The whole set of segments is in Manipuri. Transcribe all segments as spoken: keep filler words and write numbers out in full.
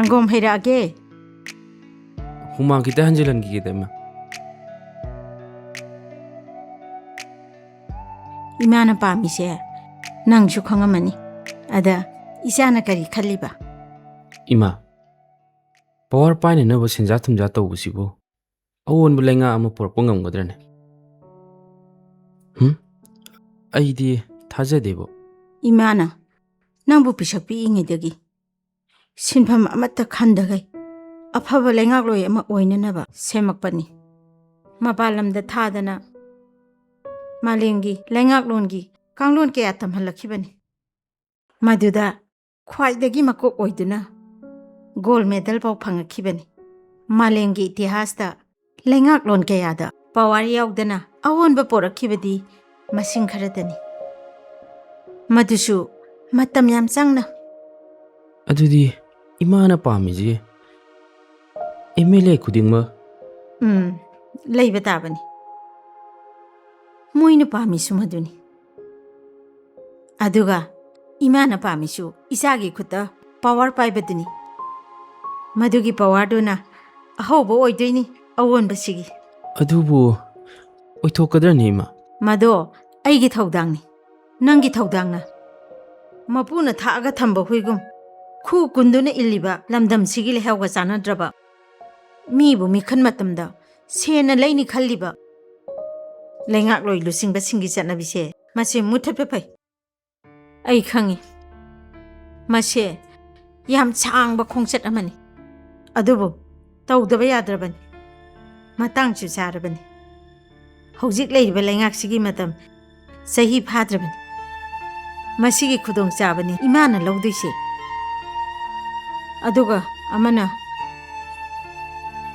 ꯁꯪꯒꯣꯝ ꯍꯩꯔꯛꯑꯒꯦ꯫ ꯍꯨꯃꯥꯡ ꯈꯤꯇ ꯍꯟꯖꯤꯜꯍꯟꯈꯤꯒꯦꯗ, ꯏꯃꯥ꯫ ꯏꯃꯥꯅ ꯄꯥꯝꯃꯤꯁꯦ ꯅꯪꯁꯨ ꯈꯪꯉꯝꯃꯅꯤ꯫ ꯑꯗ ꯏꯆꯥꯅ ꯀꯔꯤ ꯈꯜꯂꯤꯕ? ꯏꯃꯥ, ꯄꯋꯥꯔ ꯄꯥꯏꯅꯅꯕ ꯁꯦꯟꯖꯥ ꯊꯨꯝꯖꯥ ꯇꯧꯕꯁꯤꯕꯨ ꯑꯑꯣꯟꯕ ꯂꯩꯉꯥꯛ ꯑꯃ ꯄꯨꯔꯛꯄ ꯉꯝꯒꯗ꯭ꯔꯅꯦ? ꯍꯨꯝ? ꯑꯩꯗꯤ ꯊꯥꯖꯗꯦꯕꯣ꯫ ꯏꯃꯥꯅ ꯅꯪꯕꯨ ꯄꯤꯁꯛ ꯄꯤꯛꯏꯉꯩꯗꯒꯤ ꯁꯤꯟꯐꯝ ꯑꯃꯠꯇ ꯈꯟꯗꯈꯩ ꯑꯐꯕ ꯂꯩꯉꯥꯛꯂꯣꯏ ꯑꯃ ꯑꯣꯏꯅꯅꯕ ꯁꯦꯝꯃꯛꯄꯅꯤ꯫ ꯃꯄꯥꯟ ꯂꯝꯗ ꯊꯥꯗꯅ ꯃꯥꯂꯦꯝꯒꯤ ꯂꯩꯉꯥꯛꯂꯣꯟꯒꯤ ꯀꯥꯡꯂꯣꯟ ꯀꯌꯥ ꯇꯝꯍꯜꯂꯛꯈꯤꯕꯅꯤ꯫ ꯃꯗꯨꯗ ꯈ꯭ꯋꯥꯏꯗꯒꯤ ꯃꯀꯣꯛ ꯑꯣꯏꯗꯨꯅ ꯒꯣꯜ ꯃꯦꯗꯜ ꯐꯥꯎ ꯐꯪꯉꯛꯈꯤꯕꯅꯤ꯫ ꯃꯥꯂꯦꯝꯒꯤ ꯏꯇꯤꯍꯥꯁꯇ ꯂꯩꯉꯥꯛꯂꯣꯟ ꯀꯌꯥꯗ ꯄꯋꯥꯔ ꯌꯥꯎꯗꯅ ꯑꯑꯣꯟꯕ ꯄꯣꯔꯛꯈꯤꯕꯗꯤ ꯃꯁꯤꯡ ꯈꯔꯗꯅꯤ꯫ ꯃꯗꯨꯁꯨ ꯃꯇꯝ ꯌꯥꯝ ꯆꯪꯅ꯫ ꯑꯗꯨꯗꯤ ꯏꯃꯥꯅ ꯄꯥꯝꯃꯤꯁꯦ ꯑꯦꯝ ꯑꯦꯜ ꯑꯦ ꯈꯨꯗꯤꯡꯃꯛ ꯎꯝ, ꯂꯩꯕ ꯇꯥꯕꯅꯤ꯫ ꯃꯣꯏꯅ ꯄꯥꯝꯃꯤꯁꯨ ꯃꯗꯨꯅꯤ꯫ ꯑꯗꯨꯒ ꯏꯃꯥꯅ ꯄꯥꯝꯃꯤꯁꯨ ꯏꯆꯥꯒꯤ ꯈꯨꯠꯇ ꯄꯋꯥꯔ ꯄꯥꯏꯕꯗꯨꯅꯤ꯫ ꯃꯗꯨꯒꯤ ꯄꯋꯥꯔꯗꯨꯅ ꯑꯍꯧꯕ ꯑꯣꯏꯗꯣꯏꯅꯤ ꯑꯑꯣꯟꯕꯁꯤꯒꯤ꯫ ꯑꯗꯨꯕꯨ ꯑꯣꯏꯊꯣꯛꯀꯗ꯭ꯔꯅꯦ, ꯏꯃꯥ? ꯃꯗꯣ ꯑꯩꯒꯤ ꯊꯧꯗꯥꯡꯅꯤ, ꯅꯪꯒꯤ ꯊꯧꯗꯥꯡꯅ꯫ ꯃꯄꯨꯅ ꯊꯥꯛꯑꯒ ꯊꯝꯕ ꯍꯨꯏꯒꯨꯝ ꯈꯨ ꯀꯨꯟꯗꯨꯅ ꯏꯜꯂꯤꯕ ꯂꯝꯗꯝꯁꯤꯒꯤ ꯂꯩꯍꯥꯎꯒ ꯆꯥꯟꯅꯗ꯭ꯔꯕ, ꯃꯤꯕꯨ ꯃꯤꯈꯟ ꯃꯇꯝꯗ ꯁꯦꯟꯅ ꯂꯩꯅꯤ ꯈꯜꯂꯤꯕ ꯂꯩꯉꯥꯛꯂꯣꯏ ꯂꯨꯆꯤꯡꯕꯁꯤꯡꯒꯤ ꯆꯠꯅꯕꯤꯁꯦ, ꯃꯁꯤ ꯃꯨꯊꯠꯄ ꯐꯩ꯫ ꯑꯩ ꯈꯪꯉꯤ, ꯃꯁꯦ ꯌꯥꯝ ꯁꯥꯡꯕ ꯈꯣꯡꯆꯠ ꯑꯃꯅꯤ, ꯑꯗꯨꯕꯨ ꯇꯧꯗꯕ ꯌꯥꯗ꯭ꯔꯕꯅꯤ꯫ ꯃꯇꯥꯡꯁꯨ ꯆꯥꯔꯕꯅꯤ꯫ ꯍꯧꯖꯤꯛ ꯂꯩꯔꯤꯕ ꯂꯩꯉꯥꯛꯁꯤꯒꯤ ꯃꯇꯝ ꯆꯍꯤ ꯐꯥꯗ꯭ꯔꯕꯅꯤ꯫ ꯃꯁꯤꯒꯤ ꯈꯨꯗꯣꯡꯆꯥꯕꯅꯤ ꯏꯃꯥꯅ ꯂꯧꯗꯣꯏꯁꯦ꯫ ꯑꯗꯨꯒ ꯑꯃꯅ,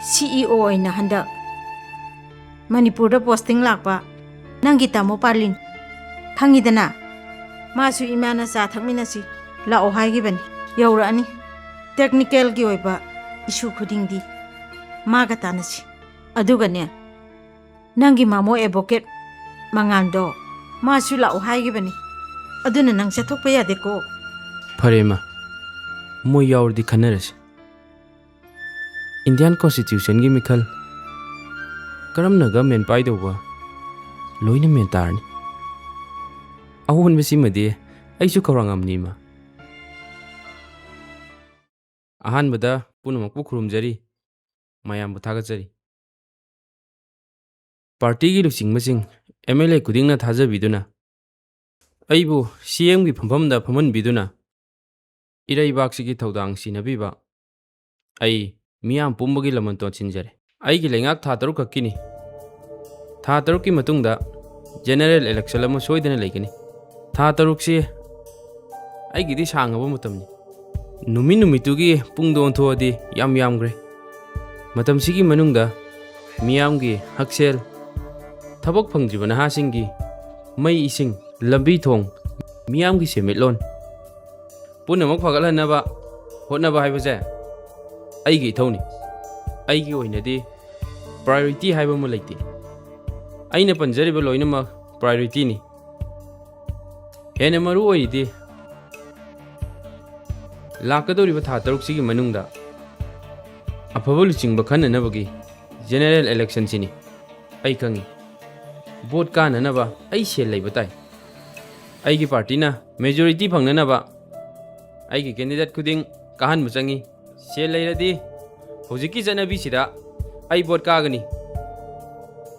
ꯁꯤ ꯏ ꯑꯣ ꯑꯣꯏꯅ ꯍꯟꯗꯛ ꯃꯅꯤꯄꯨꯔꯗ ꯄꯣꯁꯇꯤꯡ ꯂꯥꯛꯄ ꯅꯪꯒꯤ ꯇꯥꯃꯣ ꯄꯥꯔꯂꯤꯟ, ꯈꯪꯉꯤꯗꯅ? ꯃꯥꯁꯨ ꯏꯃꯥꯅ ꯆꯥ ꯊꯛꯃꯤꯟꯅꯁꯤ ꯂꯥꯛꯑꯣ ꯍꯥꯏꯈꯤꯕꯅꯤ꯫ ꯌꯧꯔꯛꯑꯅꯤ꯫ ꯇꯦꯛꯅꯤꯀꯦꯜꯒꯤ ꯑꯣꯏꯕ ꯏꯁꯨ ꯈꯨꯗꯤꯡꯗꯤ ꯃꯥꯒ ꯇꯥꯟꯅꯁꯤ꯫ ꯑꯗꯨꯒꯅꯦ, ꯅꯪꯒꯤ ꯃꯥꯃꯣ ꯑꯦꯗꯚꯣꯀꯦꯠ ꯃꯉꯥꯟꯗꯣ ꯃꯥꯁꯨ ꯂꯥꯛꯑꯣ ꯍꯥꯏꯈꯤꯕꯅꯤ꯫ ꯑꯗꯨꯅ ꯅꯪ ꯆꯠꯊꯣꯛꯄ ꯌꯥꯗꯦꯀꯣ꯫ ꯐꯔꯦ, ꯏꯃꯥ꯫ ꯃꯣꯏ ꯌꯥꯎꯔꯗꯤ ꯈꯟꯅꯔꯁꯤ꯫ ꯏꯟꯗꯤꯌꯥꯟ ꯀꯣꯟꯁꯇꯤꯇ꯭ꯌꯨꯁꯟꯒꯤ ꯃꯤꯈꯜ ꯀꯔꯝꯅ ꯒꯃꯦꯟ ꯄꯥꯏꯗꯧꯕ ꯂꯣꯏꯅ ꯃꯦꯟ ꯇꯥꯔꯅꯤ꯫ ꯑꯑꯣꯟꯕꯁꯤꯃꯗꯤ ꯑꯩꯁꯨ ꯈꯧꯔꯥꯡꯉꯝꯅꯤ, ꯏꯃꯥ꯫ ꯑꯍꯥꯟꯕꯗ ꯄꯨꯝꯅꯃꯛꯄꯨ ꯈꯨꯔꯨꯝꯖꯔꯤ, ꯃꯌꯥꯝꯕꯨ ꯊꯥꯒꯠꯆꯔꯤ꯫ ꯄꯥꯔꯇꯤꯒꯤ ꯂꯨꯆꯤꯡꯕꯁꯤꯡ, ꯑꯦꯝ ꯑꯦꯜ ꯑꯦ ꯈꯨꯗꯤꯡꯅ ꯊꯥꯖꯕꯤꯗꯨꯅ, ꯑꯩꯕꯨ ꯁꯤ ꯑꯦꯝꯒꯤ ꯐꯝꯐꯝꯗ ꯐꯝꯍꯟꯕꯤꯗꯨꯅ, ꯏꯔꯩꯕꯥꯛꯁꯤꯒꯤ ꯊꯧꯗꯥꯡ ꯁꯤꯟꯅꯕꯤꯕ ꯑꯩ ꯃꯤꯌꯥꯝ ꯄꯨꯝꯕꯒꯤ ꯂꯃꯟ ꯇꯣꯟꯁꯤꯟꯖꯔꯦ꯫ ꯑꯩꯒꯤ ꯂꯩꯉꯥꯛ ꯊꯥ ꯇꯔꯨꯛ ꯈꯛꯀꯤꯅꯤ꯫ ꯊꯥ ꯇꯔꯨꯛꯀꯤ ꯃꯇꯨꯡꯗ ꯖꯦꯅꯔꯦꯜ ꯏꯂꯦꯛꯁꯟ ꯑꯃ ꯁꯣꯏꯗꯅ ꯂꯩꯒꯅꯤ꯫ ꯊꯥ ꯇꯔꯨꯛꯁꯤ ꯑꯩꯒꯤꯗꯤ ꯁꯥꯡꯉꯕ ꯃꯇꯝꯅꯤ꯫ ꯅꯨꯃꯤꯠ ꯅꯨꯃꯤꯠꯇꯨꯒꯤ ꯄꯨꯡꯗ ꯑꯣꯟꯊꯣꯛꯑꯗꯤ ꯌꯥꯝ ꯌꯥꯝꯈ꯭ꯔꯦ꯫ ꯃꯇꯝꯁꯤꯒꯤ ꯃꯅꯨꯡꯗ ꯃꯤꯌꯥꯝꯒꯤ ꯍꯛꯁꯦꯜ, ꯊꯕꯛ ꯐꯪꯗ꯭ꯔꯤꯕ ꯅꯍꯥꯁꯤꯡꯒꯤ ꯃꯩ ꯏꯁꯤꯡ, ꯂꯝꯕꯤ ꯊꯣꯡ, ꯃꯤꯌꯥꯝꯒꯤ ꯁꯦꯟꯃꯤꯠꯂꯣꯟ ꯄꯨꯝꯅꯃꯛ ꯐꯒꯠꯍꯟꯅꯕ ꯍꯣꯠꯅꯕ ꯍꯥꯏꯕꯁꯦ ꯑꯩꯒꯤ ꯏꯊꯧꯅꯤ꯫ ꯑꯩꯒꯤ ꯑꯣꯏꯅꯗꯤ ꯄ꯭ꯔꯥꯏꯌꯣꯔꯤꯇꯤ ꯍꯥꯏꯕ ꯑꯃ ꯂꯩꯇꯦ꯫ ꯑꯩꯅ ꯄꯟꯖꯔꯤꯕ ꯂꯣꯏꯅꯃꯛ ꯄ꯭ꯔꯥꯏꯌꯣꯔꯤꯇꯤꯅꯤ꯫ ꯍꯦꯟꯅ ꯃꯔꯨ ꯑꯣꯏꯔꯤꯗꯤ ꯂꯥꯛꯀꯗꯧꯔꯤꯕ ꯊꯥ ꯇꯔꯨꯛꯁꯤꯒꯤ ꯃꯅꯨꯡꯗ ꯑꯐꯕ ꯂꯨꯆꯤꯡꯕ ꯈꯟꯅꯅꯕꯒꯤ ꯖꯦꯅꯔꯦꯜ ꯏꯂꯦꯛꯁꯟꯁꯤꯅꯤ꯫ ꯑꯩ ꯈꯪꯉꯤ, ꯚꯣꯠ ꯀꯥꯅꯅꯕ ꯑꯩ ꯁꯦꯜ ꯂꯩꯕ ꯇꯥꯏ꯫ ꯑꯩꯒꯤ ꯄꯥꯔꯇꯤꯅ ꯃꯦꯖꯣꯔꯤꯇꯤ ꯐꯪꯅꯅꯕ ꯑꯩꯒꯤ ꯀꯦꯟꯗꯤꯗꯦꯠ ꯈꯨꯗꯤꯡ ꯀꯥꯍꯟꯕ ꯆꯪꯉꯤ꯫ ꯁꯦꯜ ꯂꯩꯔꯗꯤ ꯍꯧꯖꯤꯛꯀꯤ ꯆꯠꯅꯕꯤꯁꯤꯗ ꯑꯩ ꯚꯣꯠ ꯀꯥꯒꯅꯤ,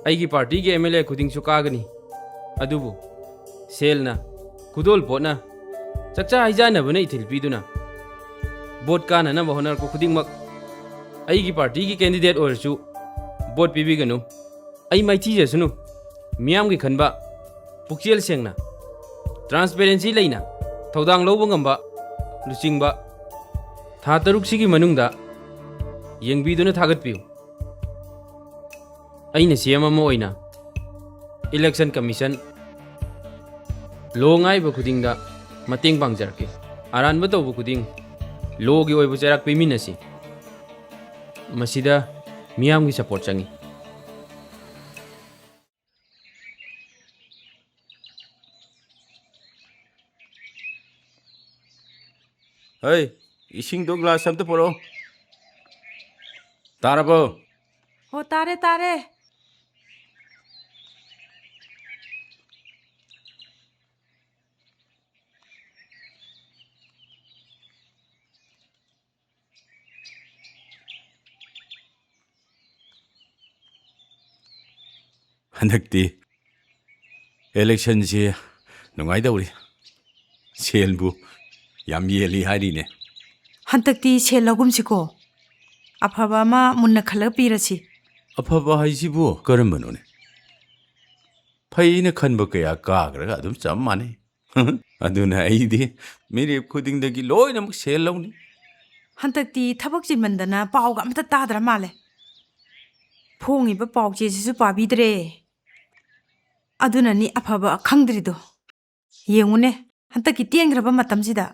ꯑꯩꯒꯤ ꯄꯥꯔꯇꯤꯒꯤ ꯑꯦꯝ ꯑꯦꯜ ꯑꯦ ꯈꯨꯗꯤꯡꯁꯨ ꯀꯥꯒꯅꯤ꯫ ꯑꯗꯨꯕꯨ ꯁꯦꯜꯅ, ꯈꯨꯗꯣꯜ ꯄꯣꯠꯅ, ꯆꯥꯛꯆꯥ ꯍꯩꯖꯥꯟꯅꯕꯅ ꯏꯊꯤꯜ ꯄꯤꯗꯨꯅ ꯚꯣꯠ ꯀꯥꯅꯅꯕ ꯍꯣꯠꯅꯔꯛꯄ ꯈꯨꯗꯤꯡꯃꯛ ꯑꯩꯒꯤ ꯄꯥꯔꯇꯤꯒꯤ ꯀꯦꯟꯗꯤꯗꯦꯠ ꯑꯣꯏꯔꯁꯨ ꯚꯣꯠ ꯄꯤꯕꯤꯒꯅꯨ꯫ ꯑꯩ ꯃꯥꯏꯊꯤꯖꯁꯅꯨ꯫ ꯃꯤꯌꯥꯝꯒꯤ ꯈꯟꯕ, ꯄꯨꯛꯆꯦꯜ ꯁꯦꯡꯅ, ꯇ꯭ꯔꯥꯟꯁꯄꯦꯔꯦꯟꯁꯤ ꯂꯩꯅ ꯊꯧꯗꯥꯡ ꯂꯧꯕ ꯉꯝꯕ ꯂꯨꯆꯤꯡꯕ ꯊꯥ ꯇꯔꯨꯛꯁꯤꯒꯤ ꯃꯅꯨꯡꯗ ꯌꯦꯡꯕꯤꯗꯨꯅ ꯊꯥꯒꯠꯄꯤꯌꯨ꯫ ꯑꯩꯅ ꯁꯤ ꯑꯦꯝ ꯑꯃ ꯑꯣꯏꯅ ꯏꯂꯦꯛꯁꯟ ꯀꯃꯤꯁꯟ, ꯂꯣ ꯉꯥꯏꯕ ꯈꯨꯗꯤꯡꯗ ꯃꯇꯦꯡ ꯄꯥꯡꯖꯔꯛꯀꯦ꯫ ꯑꯔꯥꯟꯕ ꯇꯧꯕ ꯈꯨꯗꯤꯡ ꯂꯣꯒꯤ ꯑꯣꯏꯕ ꯆꯩꯔꯥꯛ ꯄꯤꯃꯤꯟꯅꯁꯤ꯫ ꯃꯁꯤꯗ ꯃꯤꯌꯥꯝꯒꯤ ꯁꯄꯣꯔꯠ ꯆꯪꯏ꯫ ꯍꯩ, ꯏꯁꯤꯡꯗꯣ ꯒ꯭ꯂꯥꯁ ꯑꯝꯇ ꯄꯨꯔꯛꯑꯣ꯫ ꯇꯥꯔꯕꯣ? ꯑꯣ, ꯇꯥꯔꯦ, ꯇꯥꯔꯦ꯫ ꯍꯟꯗꯛꯇꯤ ꯏꯂꯦꯛꯁꯟꯁꯤ ꯅꯨꯡꯉꯥꯏꯗꯧꯔꯤ꯫ ꯁꯦꯜꯕꯨ ꯌꯥꯝ ꯌꯦꯜꯂꯤ ꯍꯥꯏꯔꯤꯅꯦ꯫ ꯍꯟꯗꯛꯇꯤ ꯁꯦꯜ ꯂꯧꯒꯨꯝꯁꯤꯀꯣ꯫ ꯑꯐꯕ ꯑꯃ ꯃꯨꯟꯅ ꯈꯜꯂꯒ ꯄꯤꯔꯁꯤ꯫ ꯑꯐꯕ ꯍꯥꯏꯁꯤꯕꯨ ꯀꯔꯝꯕꯅꯣꯅꯦ? ꯐꯩꯅ ꯈꯟꯕ ꯀꯌꯥ ꯀꯥꯈ꯭ꯔꯒ ꯑꯗꯨꯝ ꯆꯞ ꯃꯥꯟꯅꯩ꯫ ꯑꯗꯨꯅ ꯑꯩꯗꯤ ꯃꯤꯔꯦꯞ ꯈꯨꯗꯤꯡꯗꯒꯤ ꯂꯣꯏꯅꯃꯛ ꯁꯦꯜ ꯂꯧꯅꯤ꯫ ꯍꯟꯗꯛꯇꯤ ꯊꯕꯛ ꯆꯤꯟꯃꯟꯗꯅ ꯄꯥꯎꯒ ꯑꯝꯇ ꯇꯥꯗ꯭ꯔ ꯃꯥꯜꯂꯦ꯫ ꯐꯣꯡꯉꯤꯕ ꯄꯥꯎ ꯆꯦꯁꯤꯁꯨ ꯄꯥꯕꯤꯗ꯭ꯔꯦ꯫ ꯑꯗꯨꯅꯅꯤ ꯑꯐꯕ ꯈꯪꯗ꯭ꯔꯤꯗꯣ꯫ ꯌꯦꯡꯉꯨꯅꯦ, ꯍꯟꯗꯛꯀꯤ ꯇꯦꯟꯈ꯭ꯔꯕ ꯃꯇꯝꯁꯤꯗ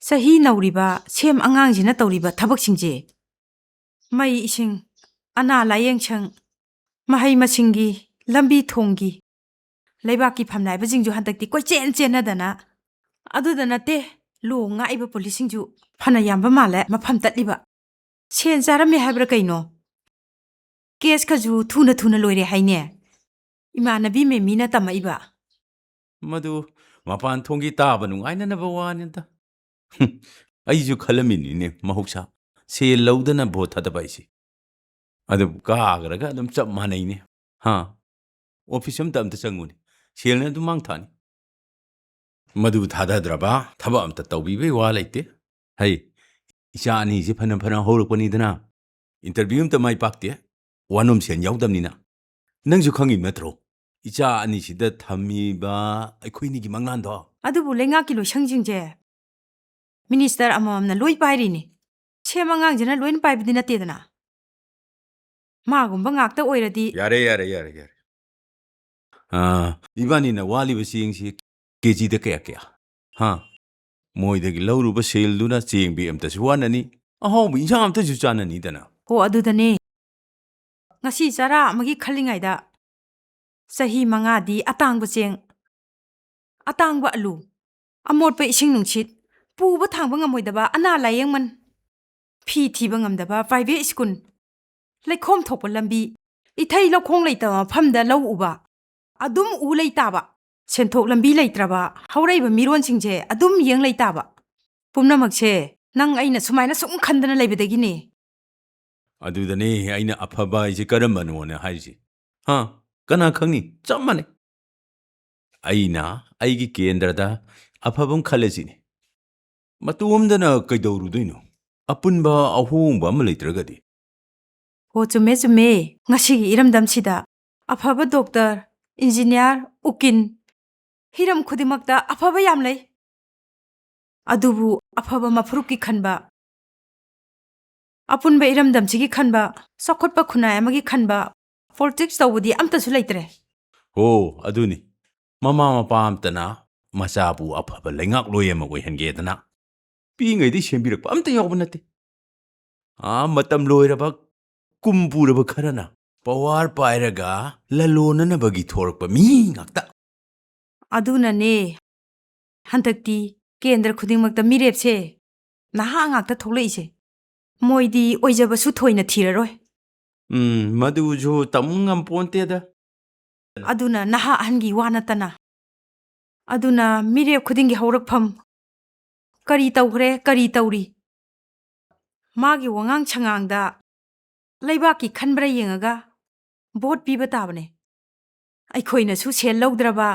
ꯆꯍꯤ ꯅꯧꯔꯤꯕ ꯁꯦꯝ ꯑꯉꯥꯡꯁꯤꯅ ꯇꯧꯔꯤꯕ ꯊꯕꯛꯁꯤꯡꯁꯦ, ꯃꯩ ꯏꯁꯤꯡ, ꯑꯅꯥ ꯂꯥꯌꯦꯡ ꯁꯪ, ꯃꯍꯩ ꯃꯁꯤꯡꯒꯤ, ꯂꯝꯕꯤ ꯊꯣꯡꯒꯤ, ꯂꯩꯕꯥꯛꯀꯤ ꯐꯝꯅꯥꯏꯕꯁꯤꯡꯁꯨ ꯍꯟꯗꯛꯇꯤ ꯀꯣꯏꯆꯦꯟ ꯆꯦꯟꯅꯗꯅ, ꯑꯗꯨꯗ ꯅꯠꯇꯦ, ꯂꯣ ꯉꯥꯛꯏꯕ ꯄꯨꯂꯤꯁꯁꯤꯡꯁꯨ ꯐꯅ ꯌꯥꯝꯕ ꯃꯥꯜꯂꯦ ꯃꯐꯝ ꯇꯠꯂꯤꯕ꯫ ꯁꯦꯟ ꯆꯥꯔꯝꯃꯦ ꯍꯥꯏꯕ꯭ꯔꯥ ꯀꯩꯅꯣ? ꯀꯦꯁꯀꯁꯨ ꯊꯨꯅ ꯊꯨꯅ ꯂꯣꯏꯔꯦ ꯍꯥꯏꯅꯦ꯫ ꯏꯃꯥꯟꯅꯕꯤ ꯃꯦꯃꯤꯅ ꯇꯝꯃꯛꯏꯕ꯫ ꯃꯗꯨ ꯃꯄꯥꯟ ꯊꯣꯡꯒꯤ ꯇꯥꯕ ꯅꯨꯡꯉꯥꯏꯅꯅꯕ ꯋꯥꯅꯤꯗ꯫ ꯍꯨꯝ, ꯑꯩꯁꯨ ꯈꯜꯂꯝꯃꯤꯅꯤꯅꯦ, ꯃꯍꯧꯁꯥ ꯁꯦꯜ ꯂꯧꯗꯅ ꯚꯣꯠ ꯊꯥꯗꯕ ꯍꯥꯏꯁꯦ꯫ ꯑꯗꯨꯕꯨ ꯀꯥꯈ꯭ꯔꯒ ꯑꯗꯨꯝ ꯆꯞ ꯃꯥꯟꯅꯩꯅꯦ꯫ ꯍꯥ? ꯑꯣꯐꯤꯁ ꯑꯝꯇ, ꯑꯝꯇ ꯆꯪꯉꯨꯅꯦ, ꯁꯦꯜꯅ ꯑꯗꯨꯝ ꯃꯥꯡ ꯊꯥꯅꯤ꯫ ꯃꯗꯨ ꯊꯥꯗꯗ꯭ꯔꯕ ꯊꯕꯛ ꯑꯝꯇ ꯇꯧꯕꯤꯕꯩ ꯋꯥ ꯂꯩꯇꯦ꯫ ꯍꯩ, ꯏꯆꯥ ꯑꯅꯤꯁꯤ ꯐꯅ ꯐꯅ ꯍꯧꯔꯛꯄꯅꯤꯗꯅ, ꯏꯟꯇꯔꯚ꯭ꯌꯨ ꯑꯝꯇ ꯃꯥꯏ ꯄꯥꯛꯇꯦ, ꯋꯥꯅꯣꯝ ꯁꯦꯟ ꯌꯥꯎꯗꯕꯅꯤꯅ꯫ ꯅꯪꯁꯨ ꯈꯪꯉꯤ ꯅꯠꯇ꯭ꯔꯣ? ꯏꯆꯥ ꯑꯅꯤꯁꯤꯗ ꯊꯝꯃꯤꯕ ꯑꯩꯈꯣꯏꯅꯤꯒꯤ ꯃꯪꯂꯥꯟꯗꯣ꯫ ꯑꯗꯨꯕꯨ ꯂꯩꯉꯥꯛꯀꯤ ꯂꯣꯏꯁꯪꯁꯤꯡꯁꯦ ꯃꯤꯅꯤꯁꯇꯔ ꯑꯃꯃꯝꯅ ꯂꯣꯏ ꯄꯥꯏꯔꯤꯅꯤ꯫ ꯁꯦꯝ ꯑꯉꯥꯡꯁꯤꯅ ꯂꯣꯏꯅ ꯄꯥꯏꯕꯗꯤ ꯅꯠꯇꯦꯗꯅ꯫ ꯃꯥꯒꯨꯝꯕ ꯉꯥꯛꯇ ꯑꯣꯏꯔꯗꯤ꯫ ꯌꯥꯔꯦ, ꯌꯥꯔꯦ, ꯌꯥꯔꯦ, ꯌꯥꯔꯦ꯫ ꯑꯥ, ꯏꯕꯥꯅꯤꯅ ꯋꯥꯂꯤꯕ ꯆꯦꯡꯁꯤ ꯀꯦꯖꯤꯗ ꯀꯌꯥ ꯀꯌꯥ? ꯍꯥ? ꯃꯣꯏꯗꯒꯤ ꯂꯧꯔꯨꯕ ꯁꯦꯜꯗꯨꯅ ꯆꯦꯡ ꯕꯦꯛ ꯑꯝꯇꯁꯨ ꯋꯥꯠꯅꯅꯤ, ꯑꯍꯥꯎꯕ ꯏꯟꯁꯥꯡ ꯑꯝꯇꯁꯨ ꯆꯥꯅꯅꯤꯗꯅ꯫ ꯍꯣ, ꯑꯗꯨꯗꯅꯦ꯫ ꯉꯁꯤ ꯆꯔꯥ ꯑꯃꯒꯤ ꯈꯜꯂꯤꯉꯩꯗ ꯆꯍꯤ ꯃꯉꯥꯗꯤ ꯑꯇꯥꯡꯕ ꯆꯦꯡ, ꯑꯇꯥꯡꯕ ꯑꯂꯨ, ꯑꯃꯣꯠꯄ ꯏꯁꯤꯡ ꯅꯨꯡꯁꯤꯠ, ꯄꯨꯕ ꯊꯥꯡꯕ ꯉꯝꯃꯣꯏꯗꯕ ꯑꯅꯥ ꯂꯥꯌꯦꯡꯃꯟ, ꯐꯤ ꯊꯤꯕ ꯉꯝꯗꯕ private school, ꯂꯩꯈꯣꯝ ꯊꯣꯛꯄ ꯂꯝꯕꯤ, ꯏꯊꯩ ꯂꯧꯈꯣꯡ ꯂꯩꯇꯕ ꯃꯐꯝꯗ ꯂꯧ ꯎꯕ, ꯑꯗꯨꯝ ꯎ ꯂꯩ ꯇꯥꯕ, ꯁꯦꯟꯊꯣꯛ ꯂꯝꯕꯤ ꯂꯩꯇ꯭ꯔꯕ ꯍꯧꯔꯛꯏꯕ ꯃꯤꯔꯣꯟꯁꯤꯡꯁꯦ ꯑꯗꯨꯝ ꯌꯦꯡ ꯂꯩ ꯇꯥꯕ꯫ ꯄꯨꯝꯅꯃꯛꯁꯦ ꯅꯪ ꯑꯩꯅ ꯁꯨꯃꯥꯏꯅ ꯁꯨꯝ ꯈꯟꯗꯅ ꯂꯩꯕꯗꯒꯤꯅꯦ꯫ ꯑꯗꯨꯗꯅꯦ ꯑꯩꯅ ꯑꯐꯕ ꯍꯥꯏꯁꯦ ꯀꯔꯝꯕꯅꯣꯅ ꯍꯥꯏꯔꯤꯁꯦ꯫ ꯍꯥ? ꯀꯅꯥ ꯈꯪꯅꯤ? ꯆꯞ ꯃꯥꯟꯅꯩ꯫ ꯑꯩꯅ ꯑꯩꯒꯤ ꯀꯦꯟꯗ꯭ꯔꯗ ꯑꯐꯕ ꯑꯃ ꯈꯜꯂꯁꯤꯅꯦ꯫ ꯃꯇꯣꯝꯗꯅ ꯀꯩꯗꯧꯔꯨꯗꯣꯏꯅꯣ? ꯑꯄꯨꯟꯕ ꯑꯍꯣꯡꯕ ꯑꯃ ꯂꯩꯇ꯭ꯔꯒꯗꯤ꯫ ꯍꯣ, ꯆꯨꯝꯃꯦ, ꯆꯨꯝꯃꯦ꯫ ꯉꯁꯤꯒꯤ ꯏꯔꯝꯗꯝꯁꯤꯗ ꯑꯐꯕ doctor, engineer, ꯎꯀꯤꯜ, ꯍꯤꯔꯝ ꯈꯨꯗꯤꯡꯃꯛꯇ ꯑꯐꯕ ꯌꯥꯝ ꯂꯩ꯫ ꯑꯗꯨꯕꯨ ꯑꯐꯕ ꯃꯐꯨꯔꯨꯞꯀꯤ ꯈꯟꯕ, ꯑꯄꯨꯟꯕ ꯏꯔꯝꯗꯝꯁꯤꯒꯤ ꯈꯟꯕ, ꯆꯥꯎꯈꯠꯄ ꯈꯨꯟꯅꯥꯏ ꯑꯃꯒꯤ ꯈꯟꯕ, politics ꯇꯧꯕꯗꯤ ꯑꯝꯇꯁꯨ ꯂꯩꯇ꯭ꯔꯦ꯫ ꯍꯣ, ꯑꯗꯨꯅꯤ꯫ ꯃꯃꯥ ꯃꯄꯥ ꯑꯝꯇꯅ ꯃꯆꯥꯕꯨ ꯑꯐꯕ ꯂꯩꯉꯥꯛꯂꯣꯏ ꯑꯃ ꯑꯣꯏꯍꯟꯒꯦꯗꯅ ꯄꯤꯛꯏꯉꯩꯗꯩ ꯁꯦꯝꯕꯤꯔꯛꯄ ꯑꯝꯇ ꯌꯥꯎꯕ ꯅꯠꯇꯦ꯫ ꯑꯥ, ꯃꯇꯝ ꯂꯣꯏꯔꯕ, ꯀꯨꯝ ꯄꯨꯔꯕ ꯈꯔꯅ power ꯄꯥꯏꯔꯒ ꯂꯂꯣꯟꯅꯅꯕꯒꯤ ꯊꯣꯔꯛꯄ ꯃꯤ ꯉꯥꯛꯇ꯫ ꯑꯗꯨꯅꯅꯦ ꯍꯟꯗꯛꯇꯤ ꯀꯦꯟꯗ꯭ꯔ ꯈꯨꯗꯤꯡꯃꯛꯇ ꯃꯤꯔꯦꯞꯁꯦ ꯅꯍꯥ ꯉꯥꯛꯇ ꯊꯣꯛꯂꯛꯏꯁꯦ꯫ ꯃꯣꯏꯗꯤ ꯑꯣꯏꯖꯕꯁꯨ ꯊꯣꯏꯅ ꯊꯤꯔꯔꯣꯏ꯫ ꯎꯝ, ꯃꯗꯨꯁꯨ ꯇꯝ ꯉꯝꯄꯣꯟꯇꯦꯗ꯫ ꯑꯗꯨꯅ ꯅꯍꯥ ꯑꯍꯟꯒꯤ ꯋꯥ ꯅꯠꯇꯅ꯫ ꯑꯗꯨꯅ ꯃꯤꯔꯦꯞ ꯈꯨꯗꯤꯡꯒꯤ ꯍꯧꯔꯛꯐꯝ, ꯀꯔꯤ ꯇꯧꯈ꯭ꯔꯦ, ꯀꯔꯤ ꯇꯧꯔꯤ? ꯃꯥꯒꯤ ꯋꯥꯉꯥꯡ ꯁꯉꯥꯡꯗ ꯂꯩꯕꯥꯛꯀꯤ ꯈꯟꯕ꯭ꯔꯥ ꯌꯦꯡꯉꯒ vote ꯄꯤꯕ ꯇꯥꯕꯅꯦ꯫ ꯑꯩꯈꯣꯏꯅꯁꯨ ꯁꯦꯜ ꯂꯧꯗ꯭ꯔꯕ,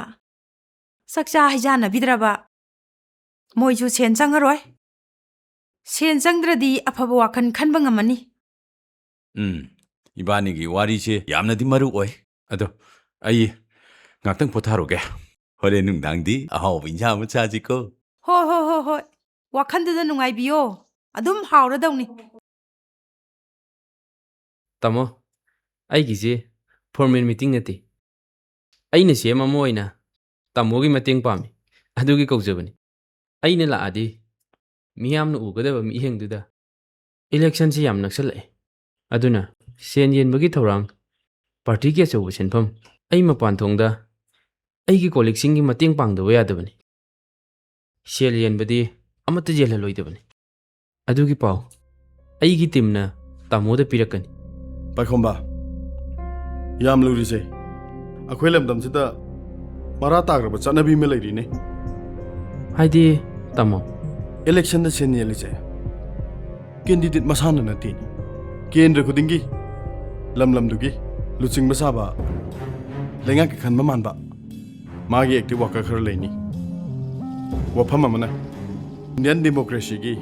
ꯆꯥꯛꯆꯥ ꯍꯩꯖꯥꯟꯅꯕꯤꯗ꯭ꯔꯕ, ꯃꯣꯏꯁꯨ ꯁꯦꯟ ꯆꯪꯉꯔꯣꯏ꯫ ꯁꯦꯟ ꯆꯪꯗ꯭ꯔꯗꯤ ꯑꯐꯕ ꯋꯥꯈꯜ ꯈꯟꯕ ꯉꯝꯃꯅꯤ꯫ ꯎꯝ, ꯏꯕꯥꯅꯤꯒꯤ ꯋꯥꯔꯤꯁꯦ ꯌꯥꯝꯅꯗꯤ ꯃꯔꯨ ꯑꯣꯏ꯫ ꯑꯗꯣ ꯑꯩ ꯉꯥꯛꯇꯪ ꯄꯣꯊꯥꯔꯨꯒꯦ꯫ ꯍꯣꯔꯦꯟ ꯅꯨꯡꯗꯥꯡꯗꯤ ꯑꯍꯥꯎꯕ ꯏꯟꯖꯥꯡ ꯑꯃ ꯆꯥꯁꯤꯀꯣ꯫ ꯍꯣꯏ, ꯍꯣꯏ, ꯍꯣꯏ, ꯍꯣꯏ꯫ ꯋꯥꯈꯟꯗꯨꯗ ꯅꯨꯡꯉꯥꯏꯕꯤꯌꯣ꯫ ꯑꯗꯨꯝ ꯍꯥꯎꯔꯗꯧꯅꯤ꯫ ꯇꯥꯃꯣ, ꯑꯩꯒꯤꯁꯦ formal meeting ꯅꯠꯇꯦ꯫ ꯑꯩꯅ ꯁꯦꯝ ꯑꯃ ꯑꯣꯏꯅ ꯇꯥꯃꯣꯒꯤ ꯃꯇꯦꯡ ꯄꯥꯝꯃꯤ꯫ ꯑꯗꯨꯒꯤ ꯀꯧꯖꯕꯅꯤ꯫ ꯑꯩꯅ ꯂꯥꯛꯑꯗꯤ ꯃꯤꯌꯥꯝꯅ ꯎꯒꯗꯕ ꯃꯤꯠꯌꯦꯡꯗꯨꯗ electionꯁꯤ ꯌꯥꯝ ꯅꯛꯁꯜꯂꯛꯑꯦ꯫ ꯑꯗꯨꯅ ꯁꯦꯟ ꯌꯦꯟꯕꯒꯤ ꯊꯧꯔꯥꯡ, partyꯒꯤ ꯑꯆꯧꯕ ꯁꯦꯟꯐꯝ, ꯑꯩ ꯃꯄꯥꯟ ꯊꯣꯡꯗ ꯑꯩꯒꯤ colleagueꯁꯤꯡꯒꯤ ꯃꯇꯦꯡ ꯄꯥꯡꯗꯕ ꯌꯥꯗꯕꯅꯤ꯫ ꯁꯦꯜ ꯌꯦꯟꯕꯗꯤ ꯑꯃꯠꯇ ꯌꯦꯜꯍꯜꯂꯣꯏꯗꯕꯅꯤ꯫ ꯑꯗꯨꯒꯤ ꯄꯥꯎ ꯑꯩꯒꯤ ꯇꯤꯝꯅ ꯇꯥꯃꯣꯗ ꯄꯤꯔꯛꯀꯅꯤ꯫ ꯄꯥꯏꯈꯣꯝꯕ, ꯌꯥꯝ ꯂꯨꯔꯤꯁꯦ, ꯑꯩꯈꯣꯏ ꯂꯝꯗꯝꯁꯤꯗ ꯃꯔꯥ ꯇꯥꯈ꯭ꯔꯕ ꯆꯠꯅꯕꯤ ꯑꯃ ꯂꯩꯔꯤꯅꯦ꯫ ꯍꯥꯏꯗꯤ, ꯇꯥꯃꯣ? ꯏꯂꯦꯛꯁꯟꯗ ꯁꯦꯟ ꯌꯦꯜꯂꯤꯁꯦ ꯀꯦꯟꯗꯤꯗꯦꯠ ꯃꯁꯥꯅ ꯅꯠꯇꯦ, ꯀꯦꯟꯗ꯭ꯔ ꯈꯨꯗꯤꯡꯒꯤ, ꯂꯝ ꯂꯝꯗꯨꯒꯤ ꯂꯨꯆꯤꯡꯕ ꯁꯥꯕ, ꯂꯩꯉꯥꯛꯀꯤ ꯈꯟꯕ ꯃꯥꯟꯕ ꯃꯥꯒꯤ ꯑꯦꯛꯇꯤꯚ ꯋꯥꯀꯔ ꯈꯔ ꯂꯩꯅꯤ꯫ ꯋꯥꯐꯝ ꯑꯃꯅ, ꯏꯟꯗꯤꯌꯟ ꯗꯦꯃꯣꯀ꯭ꯔꯦꯁꯤꯒꯤ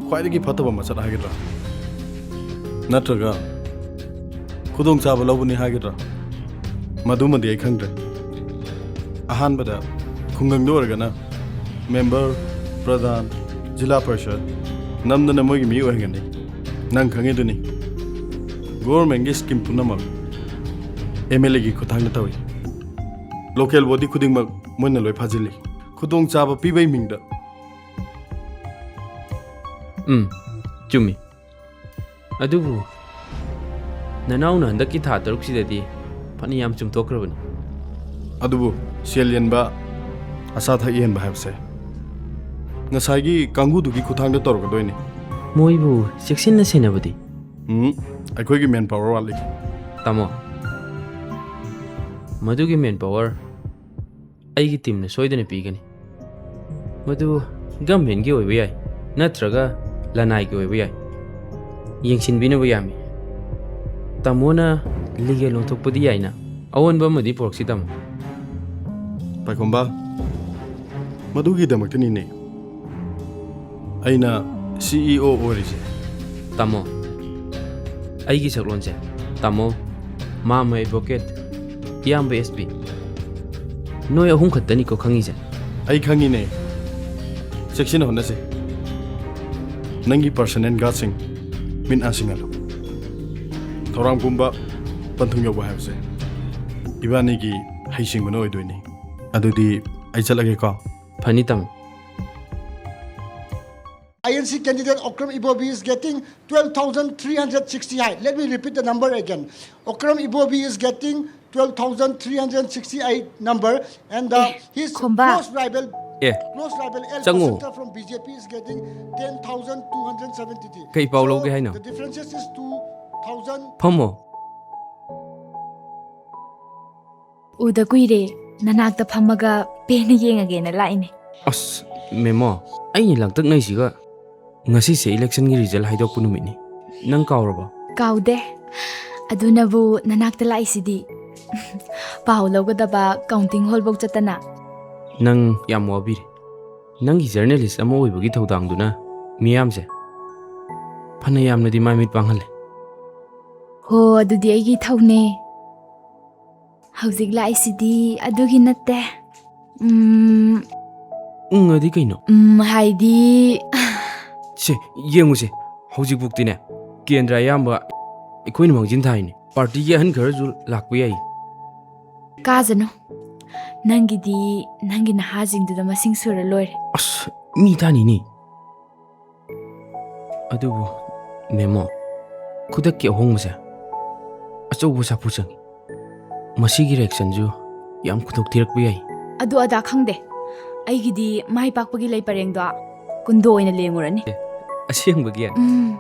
ꯈ꯭ꯋꯥꯏꯗꯒꯤ ꯐꯠꯇꯕ ꯃꯁꯛ ꯍꯥꯏꯒꯗ꯭ꯔꯥ, ꯅꯠꯇ꯭ꯔꯒ ꯈꯨꯗꯣꯡꯆꯥꯕ ꯂꯧꯕꯅꯤ ꯍꯥꯏꯒꯗ꯭ꯔꯥ, ꯃꯗꯨꯃꯗꯤ ꯑꯩ ꯈꯪꯗ꯭ꯔꯦ꯫ ꯑꯍꯥꯟꯕꯗ ꯈꯨꯡꯒꯪꯗ ꯑꯣꯏꯔꯒꯅ ꯃꯦꯝꯕꯔ, ꯄ꯭ꯔꯙꯥꯟ, ꯖꯤꯂꯥ ꯄꯔꯤꯁꯗ ꯅꯝꯗꯅ ꯃꯣꯏꯒꯤ ꯃꯤ ꯑꯣꯏꯍꯟꯒꯅꯤ꯫ ꯅꯪ ꯈꯪꯉꯤꯗꯨꯅꯤ, ꯒꯣꯚꯔꯟꯃꯦꯟꯠꯀꯤ ꯁ꯭ꯀꯤꯝ ꯄꯨꯝꯅꯃꯛ ꯑꯦꯝ ꯑꯦꯜ ꯑꯦꯒꯤ ꯈꯨꯠꯊꯥꯡꯗ ꯇꯧꯏ꯫ ꯂꯣꯀꯦꯜ ꯕꯣꯗꯤ ꯈꯨꯗꯤꯡꯃꯛ ꯃꯣꯏꯅ ꯂꯣꯏ ꯐꯥꯖꯤꯜꯂꯤ, ꯈꯨꯗꯣꯡꯆꯥꯕ ꯄꯤꯕꯩ ꯃꯤꯡꯗ꯫ ꯎꯝ, ꯆꯨꯝꯃꯤ꯫ ꯑꯗꯨꯕꯨ ꯅꯅꯥꯎꯅ ꯍꯟꯗꯛꯀꯤ ꯊꯥ ꯇꯔꯨꯛꯁꯤꯗꯗꯤ ꯐꯅ ꯌꯥꯝ ꯆꯨꯝꯊꯣꯛꯈ꯭ꯔꯕꯅꯤ꯫ ꯑꯗꯨꯕꯨ ꯁꯦꯜ ꯌꯦꯟꯕ, ꯑꯆꯥ ꯑꯊꯛ ꯌꯦꯟꯕ ꯍꯥꯏꯕꯁꯦ ꯉꯁꯥꯏꯒꯤ ꯀꯥꯡꯕꯨꯗꯨꯒꯤ ꯈꯨꯠꯊꯥꯡꯗ ꯇꯧꯔꯛꯀꯗꯣꯏꯅꯤ꯫ ꯃꯣꯏꯕꯨ ꯆꯦꯛꯁꯤꯟꯅ ꯁꯦꯟꯅꯕꯗꯤ? ꯎꯝ, ꯑꯩꯈꯣꯏꯒꯤ ꯃꯦꯟ ꯄꯥꯋꯔ ꯋꯥꯠꯂꯤ꯫ ꯇꯥꯃꯣ, ꯃꯗꯨꯒꯤ ꯃꯦꯟ ꯄꯥꯋꯔ ꯑꯩꯒꯤ ꯇꯤꯝꯅ ꯁꯣꯏꯗꯅ ꯄꯤꯒꯅꯤ꯫ ꯃꯗꯨ ꯒꯚꯔꯟꯃꯦꯟꯠꯀꯤ ꯑꯣꯏꯕ ꯌꯥꯏ, ꯅꯠꯇ꯭ꯔꯒ ꯂꯅꯥꯏꯒꯤ ꯑꯣꯏꯕ ꯌꯥꯏ꯫ ꯌꯦꯡꯁꯤꯟꯕꯤꯅꯕ ꯌꯥꯝꯃꯤ꯫ ꯇꯥꯃꯣꯅ ꯂꯤꯒꯦꯜ ꯑꯣꯟꯊꯣꯛꯄꯗꯤ ꯌꯥꯏꯅ, ꯑꯑꯣꯟꯕ ꯑꯃꯗꯤ ꯄꯨꯔꯛꯁꯤ, ꯇꯥꯃꯣ꯫ ꯄꯥꯏꯈꯣꯝꯕ, ꯃꯗꯨꯒꯤꯗꯃꯛꯇꯅꯤꯅꯦ ꯑꯩꯅ ꯁꯤ ꯏ ꯑꯣ ꯑꯣꯏꯔꯤꯁꯦ꯫ ꯇꯥꯃꯣ, ꯑꯩꯒꯤ ꯁꯛꯂꯣꯟꯁꯦ, ꯇꯥꯃꯣ, ꯃꯥꯝꯃ ꯑꯦꯗꯚꯣꯀꯦꯠ, ꯏꯌꯥꯝꯕ ꯑꯦꯁ ꯄꯤ, ꯅꯣꯏ ꯑꯍꯨꯝ ꯈꯛꯇꯅꯤꯀꯣ ꯈꯪꯉꯤꯁꯦ꯫ ꯑꯩ ꯈꯪꯉꯤꯅꯦ꯫ ꯆꯦꯛꯁꯤꯟꯅ ꯍꯣꯠꯅꯁꯦ꯫ ꯅꯪꯒꯤ ꯄꯔꯁꯅꯦꯜ ꯒꯥꯔꯗꯁꯤꯡ ꯃꯤꯠ ꯅꯥ ꯁꯤꯡꯍꯜꯂꯨ꯫ ꯊꯧꯔꯥꯡ ꯄꯨꯝꯕ ꯄꯟꯊꯨꯡ ꯌꯧꯕ ꯍꯥꯏꯕꯁꯦ ꯏꯕꯥꯅꯤꯒꯤ ꯍꯩꯁꯤꯡꯕꯅ ꯑꯣꯏꯗꯣꯏꯅꯤ꯫ ꯑꯗꯨꯗꯤ ꯑꯩ ꯆꯠꯂꯒꯦꯀꯣ꯫ ꯐꯅꯤ, ꯇꯥꯃꯣ꯫ I N C candidate Okram Ibobi is getting twelve thousand three hundred sixty-eight. Let me repeat the number again. Okram Ibobi is getting twelve thousand three hundred sixty-eight number, and uh, his Khumba. close rival. A, close rival L ꯆꯪꯉꯣ꯫ Pasanta from B J P is getting ten thousand two hundred seventy-three. ꯀꯩ ꯄꯥꯎ So, ꯂꯧꯒꯦ ꯍꯥꯏꯅꯣ? The differences is two thousand. ꯐꯝꯃꯣ꯫ ꯎꯗ ꯀꯨꯏꯔꯦ, ꯅꯅꯥꯛꯇ ꯐꯝꯃꯒ ꯄꯦꯟꯅ ꯌꯦꯡꯉꯒꯦꯅ ꯂꯥꯛꯏꯅꯦ꯫ ꯑꯁ, ꯃꯦꯃꯣ, ꯑꯩꯅ ꯂꯥꯡꯇꯛꯅꯩꯁꯤꯒ꯫ ꯉꯁꯤꯁꯦ electionꯒꯤ result ꯍꯥꯏꯗꯣꯛꯄ ꯅꯨꯃꯤꯠꯅꯤ꯫ ꯅꯪ ꯀꯥꯎꯔꯕꯣ? ꯀꯥꯎꯗꯦ꯫ ꯑꯗꯨꯅꯕꯨ ꯅꯅꯥꯛꯇ ꯂꯥꯛꯏꯁꯤꯗꯤ꯫ ꯄꯥꯎ ꯂꯧꯒꯗꯕ counting hallꯐꯧ ꯆꯠꯇꯅ꯫ ꯅꯪ ꯌꯥꯝ ꯋꯥꯕꯤꯔꯦ꯫ ꯅꯪꯒꯤ journalist ꯑꯃ ꯑꯣꯏꯕꯒꯤ ꯊꯧꯗꯥꯡꯗꯨꯅ ꯃꯤꯌꯥꯝꯁꯦ ꯐꯅ ꯌꯥꯝꯅꯗꯤ ꯃꯥꯏ ꯃꯤꯠ ꯄꯥꯡꯍꯜꯂꯦ꯫ ꯍꯣ, ꯑꯗꯨꯗꯤ ꯑꯩꯒꯤ ꯏꯊꯧꯅꯦ꯫ ꯍꯧꯖꯤꯛ ꯂꯥꯛꯏꯁꯤꯗꯤ ꯑꯗꯨꯒꯤ ꯅꯠꯇꯦ꯫ ꯎꯝ, ꯎꯝ, ꯑꯗꯤ ꯀꯩꯅꯣ? ꯎꯝ, ꯍꯥꯏꯗꯤ, ꯁꯦ, ꯌꯦꯡꯉꯨꯁꯦ꯫ ꯍꯧꯖꯤꯛꯐꯥꯎꯗꯤꯅꯦ, ꯀꯦꯟꯗ꯭ꯔ ꯑꯌꯥꯝꯕ ꯑꯩꯈꯣꯏꯅ ꯃꯥꯡꯖꯤꯟ ꯊꯥꯔꯤꯅꯦ꯫ Partyꯒꯤ ꯑꯍꯟ ꯈꯔꯁꯨ ꯂꯥꯛꯄ ꯌꯥꯏ꯫ ꯀꯥꯖꯅꯨ꯫ ꯅꯪꯒꯤꯗꯤ ꯅꯪꯒꯤ ꯅꯍꯥꯁꯤꯡꯗꯨꯗ ꯃꯁꯤꯡ ꯁꯨꯔ ꯂꯣꯏꯔꯦ꯫ ꯑꯁ, ꯃꯤ ꯇꯥꯅꯤꯅꯦ꯫ ꯑꯗꯨꯕꯨ, ꯃꯦꯃꯣ, ꯈꯨꯗꯛꯀꯤ ꯑꯍꯣꯡꯕꯁꯦ ꯑꯆꯧꯕ ꯁꯥꯐꯨ ꯆꯪꯉꯤ꯫ ꯃꯁꯤꯒꯤ reactionꯁꯨ ꯌꯥꯝ ꯈꯨꯗꯣꯛ ꯊꯤꯔꯛꯄ ꯌꯥꯏ꯫ ꯑꯗꯨ ꯑꯗꯥ ꯈꯪꯗꯦ꯫ ꯑꯩꯒꯤꯗꯤ ꯃꯥꯏ ꯄꯥꯛꯄꯒꯤ ꯂꯩ ꯄꯔꯦꯡꯗꯣ ꯀꯨꯟꯗꯣ ꯑꯣꯏꯅ ꯂꯦꯡꯉꯨꯔꯅꯤ꯫ ꯑꯦ, ꯑꯁꯦꯡꯕꯒꯤ? ꯎꯝ꯫